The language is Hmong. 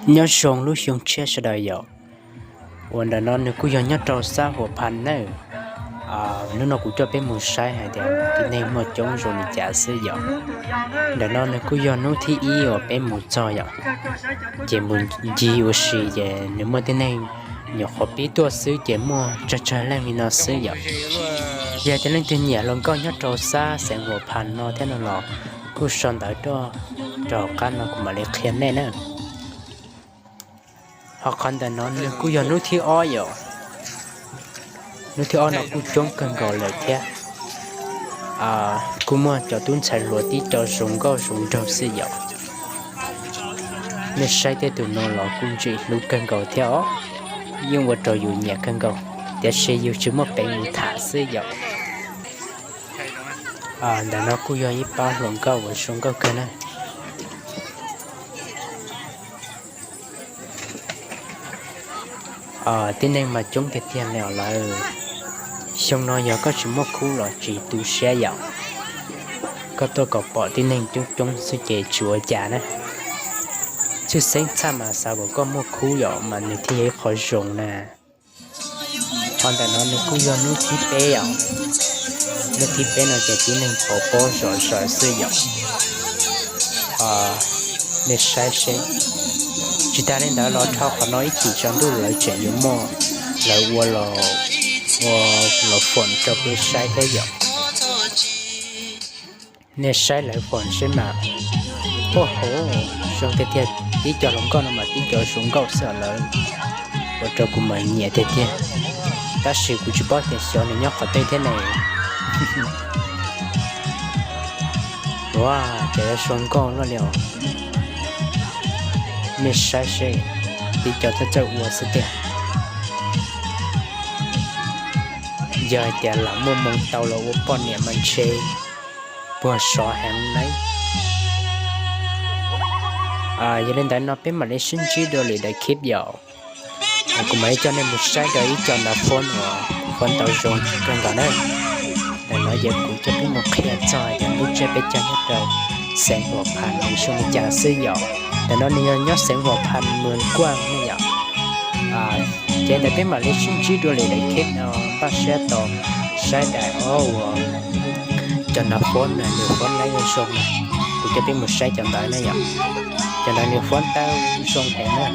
Nyob zoo lub xyoo tshiab sawv daws yom. Uas ntawm no nws kuj yog nyob rau xab Huas Phas nawb. Hnub no kuv coj peb mus saib hais tias tib neeg muaj coob zoo li cas xwb yom. Ntawm no nws kuj yog hnub thib ib uas peb mus txog yom. Ces mus ncig ua si ces nws muaj tib neeg nyuam qhuav pib tuaj xwb ces muaj tsawg tsawg leej li no xwb yom. Yog tias leej twg nyiam hluas nkauj nyob rau xab xeev Huas Phas no thiab no los kuj sau ntawv tuaj rau hauv qab no kuv mam li qhia nej na. Ho qhov ntawm no nws kuj yog hnub thib ob yom. Hnub thib ob no kuj coob kawg nkaus lawm thiab. Kuj muaj cov tub ntxhais hluas tib co zoo nkauj zoo nraug xwb yom. Nej saib tej tus no los kuj ntsim hlub kawg nkaus thiab os. Yeej ua rau yus nyiam kawg nkaus, tiam sis yus tsis muaj peev mus tham xwb yom. Ntawm no kuj yog ib pab hluas nkauj uas zoo nkauj kawg na. Tib neeg mas coob tiag tiag li os lawm. Xyoo no yog koj tsis muaj khub los tsis tu siab yom. Koj tuaj kom pom tib neeg coob coob xwb ces tsis ua cas na. Tshwj xeeb tshaj mas xav kom koj muaj khub yom mas nws thiaj yog ib qho zoo na. Qhov ntawm no nws kuj yog hnub thib peb yom. Hnub thib peb no ces tib neeg pov pob zom zaws xwb yom. Nej saib seb. Tsis tas li ntawd los dhau qhov no ib chim tsaus ntuj lawv tseem yuav muaj, lawv ua los, ua los foom rau peb saib thiab yom. Nej saib lawv foom seb mas. Ua hauv, zoo tiag tiag, tib co hluas nkauj no mas tib co zoo nkauj xwb lawm. Ua rau kuv mas nyiam tiag tiag. Tab sis kuv tsis paub tias xyov nws nyob qhov twg thiab ne. Ua cas yuav zoo nkauj luaj li os. Nej saib seb, tib co txawj txawj ua xwb tiag. Yog hais tias lam muaj moo tau los ua poj niam mas ntshe puag sov heev lauj. Yog li ntawd no peb mam li sib ntsib dua lwm daim clip yom. Kuv mam li coj nej mus saib rau ib co ntav foob uas foob tau zoo kawg nkaus na. Ntawm no ces kuv coj peb mus qhia txog hais tias lub tsiab peb caug nyob rau xeev Huas Phas nws zoo li cas xwb yom. Ntawm no nws yog nyob xeev Huas Phas Moos Kuaj ne yom. Ces ntawm peb mam li sib ntsib dua lwm daim clip no, npaj siab tos saib daim ob uas cov ntav foob na, nws foob lab zoo na. Kuv coj peb mus saib cov ntawd na yom. Cov ntawd nws foob tau zoo heev na.